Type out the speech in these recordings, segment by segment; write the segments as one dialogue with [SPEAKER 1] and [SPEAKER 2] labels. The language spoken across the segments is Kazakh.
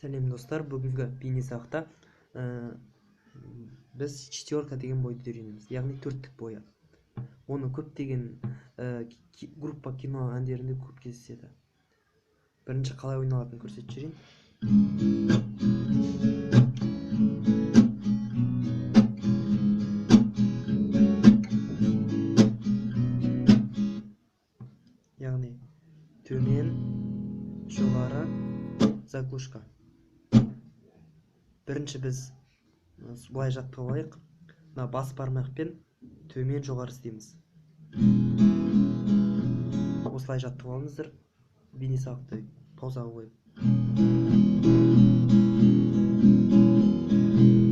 [SPEAKER 1] Сәлем достар, бүгінгі бейнесабақта біз четверка деген бойды үйренеміз, яғни төрттік бойы. Оны көптеген группа кино әндерінде көп кездеседі. Бірінші қалай ойналатынын көрсетіп жіберейін. Яғни төмен, жоғары, заглушка. Бірінші біз былай жаттығып алайық. Мына бас бармақпен төмен жоғары істейміз. Осылай жаттығып алыңыздар. Бейнесабақты паузаға қойып.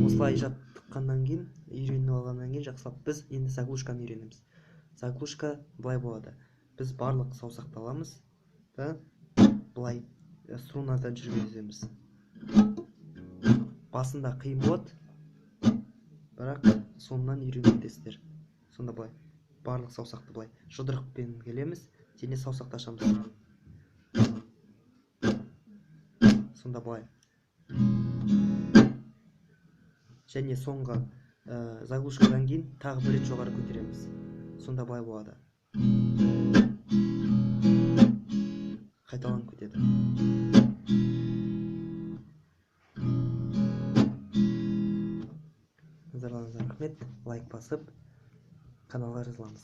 [SPEAKER 1] Осылай жаттыққаннан кейін, үйреніп алғаннан кейін жақсылап біз енді заглушканы үйренеміз. Заглушка былай болады. Біз барлық саусақты аламыз да былай струнадан жүргіземіз. Басында қиын болады, бірақ соңынан үйреніп кетесіздер. Сонда былай барлық саусақты былай жұдырықпен келеміз, және саусақты ашамыз. Сонда былай. Және соңғы заглушкадан кейін тағы бір рет жоғары көтереміз. Сонда былай болады. Қайталанып кетеді. Назарларыңызға рахмет. Лайк басып, каналға жазыламыз.